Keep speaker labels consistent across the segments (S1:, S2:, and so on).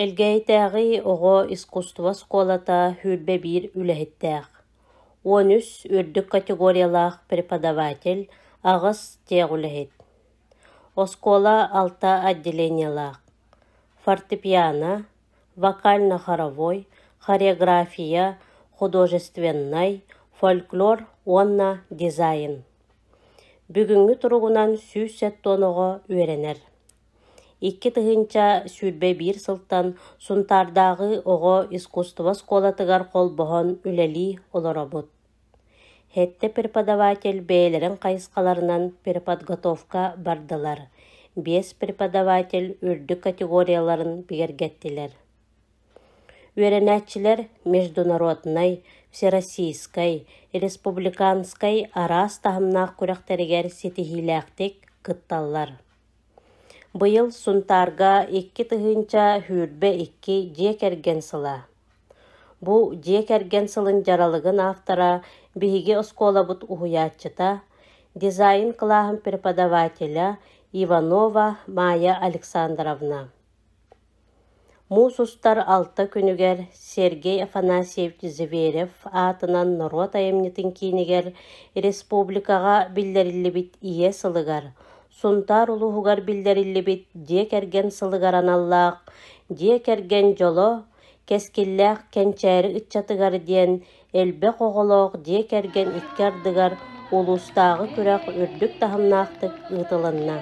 S1: Элгээйитээҕи оҕо искусство оскуолата 21 үлэһиттээх, 13 үрдүк категориялаах преподаватель, 8 техүлэһит. Оскуола алта отделениелаах: фортепиано, вокально-хоровой, хореография, художественнай, фольклор уонна дизайн. Бүгүҥҥү туругунан 170 оҕо үөрэнэр. 2021 сылтан Сунтаардааҕы оҕо искусство оскуолатыгар холбоһон үлэлии олоробут. Сэттэ преподаватель бэйэлэрин хайысхаларынан переподготовка бардылар, биэс преподаватель үрдүк категорияларын бигэргэттилэр. Үөрэнээччилэр международнай, всероссийскай, республиканскай араас таһымнаах күрэхтэригэр ситиһиилээхтик кытталлар. Быйыл Сунтаарга 2022 Дьиэ кэргэн сыла. Бу Дьиэ кэргэн сылын дьаралыгын автора биһиги оскуолабыт уһуйааччыта, дизайн кылааһын преподавателэ Иванова Майя Александровна. Муус устар алта күнүгэр Сергей Афанасьевич Зверев аатынан норуот айымньытын киинигэр республикаҕа биллэриллибит Ийэ сылыгар, Сунтаар улууһугар биллэриллибит Дьиэ кэргэн сылыгар аналлаах «Дьиэ кэргэн дьоло, кэскиллээх кэнчээри ыччатыгар» диэн элбэх оҕолоох дьиэ кэргэн икки ардыгар улуустааҕы күрэх үрдүк таһымнаахтык ыытылынна.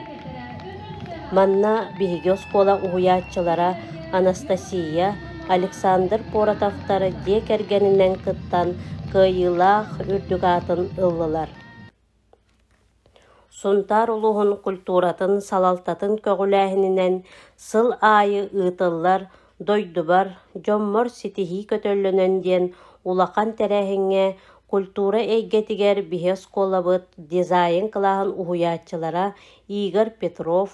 S1: Манна биһиги оскуола уһуйааччылара Анастасия, Александр Поротовтар дьиэ кэргэнинэн кыттан кыайыылаах үрдүк аатын ыллылар. Сунтаар улууһун культуратын салалтатын көҕүлээһининэн сыл аайы ыытыллар «Дойдубар, дьоммор ситиһии көтөллөнөн» диэн улахан тэрээһиҥҥэ культура эйгэтигэр биһи оскуолабыт дизайн кылааһын уһуйааччылара Игорь Петров,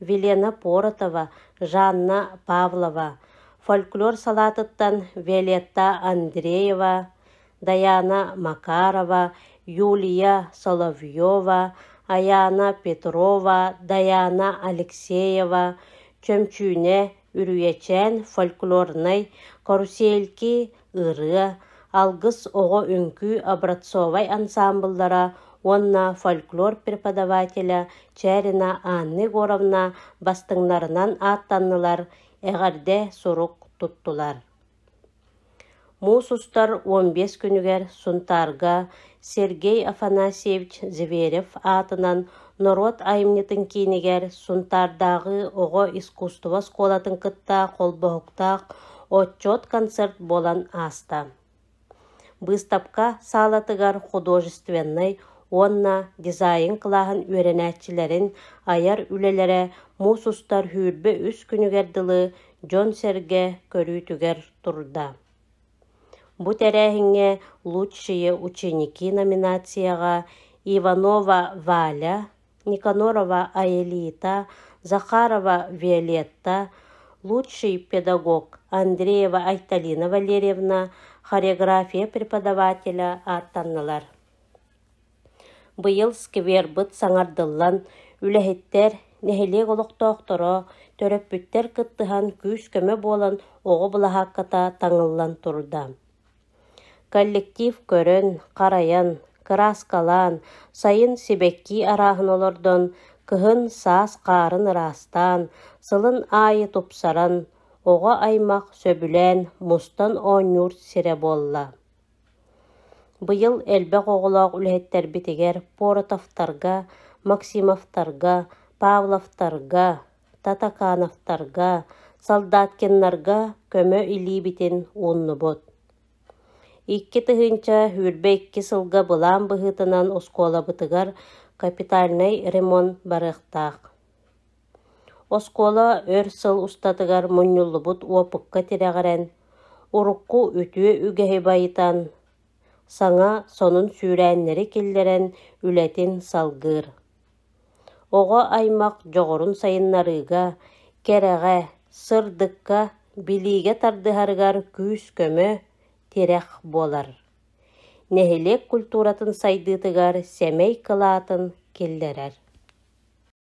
S1: Вилена Поротова, Жанна Павлова, фольклор салаатыттан Виолетта Андреева, Дайаана Макарова, Юлия Соловьева, Айаана Петрова, Дайаана Алексеева, Чөмчүүнэ Үрүйэчээн фольклорнай карусельки ырыа, Алгыс оҕо үҥкүү образцовай ансаамбыллара уонна фольклор преподавателэ Чээрина Анна Егоровна бастыҥнарынан ааттаннылар, эҕэрдэ сурук туттулар. Муус устар 15 күнүгэр Сунтаарга Сергей Афанасьевич Зверев аатынан норуот айымньытын киинигэр Сунтаардааҕы оҕо искусство оскуолатын кытта холбоһуктаах отчуот-концерт буолан ааста. Быыстапка саалатыгар художественнай уонна дизайн кылааһын үөрэнээччилэрин айар үлэлэрэ муус устар 23 күнүгэр дылы дьон-сэргэ көрүүтүгэр турда. Бу тэрээһиҥҥэ «Лучшие ученики» номинацияҕа Иванова Валя, Никанорова Аэлита, Захарова Виолетта, «Лучший педагог» Андреева Айталина Валерьевна, хореография преподавателэ ааттаннылар. Быйыл сквербыт саҥардыллан, үлэһиттэр, нэһилиэк олохтоохторо, төрөппүттэр кыттыһан күүс-көмө буолан оҕо былаһаакката таҥыллан турда. Коллектив көрөн, харайан, кырааскалаан, сайын сибэкки арааһын олордон, кыһын саас хаарын ыраастаан, сылын аайы тупсаран, оҕо аймах сөбүлээн мустан оонньуур сирэ буолла. Быйыл элбэх оҕолоох үлэһиттэрбитигэр Поротовтарга, Максимовтарга, Павловтарга, Татакановтарга, Солдаткиннарга көмө илиибитин ууннубут. 2022 сылга былаан быһыытынан оскуолабытыгар капитальнай ремонт барыахтаах. Оскуола өр сыл устатыгар мунньуллубут уопукка тирэҕирэн, урукку үтүө үгэһи байытан, саҥа сонун сүүрээннэри киллэрэн үлэтин салгыыр. Оҕо аймах дьоҕурун сайыннарыыга, кэрэҕэ, сырдыкка, билиигэ тардыһарыгар күүс-көмө, тирэх буолар. Нэһилиэк культуратын сайдыытыгар сэмэй кылаатын киллэрэр.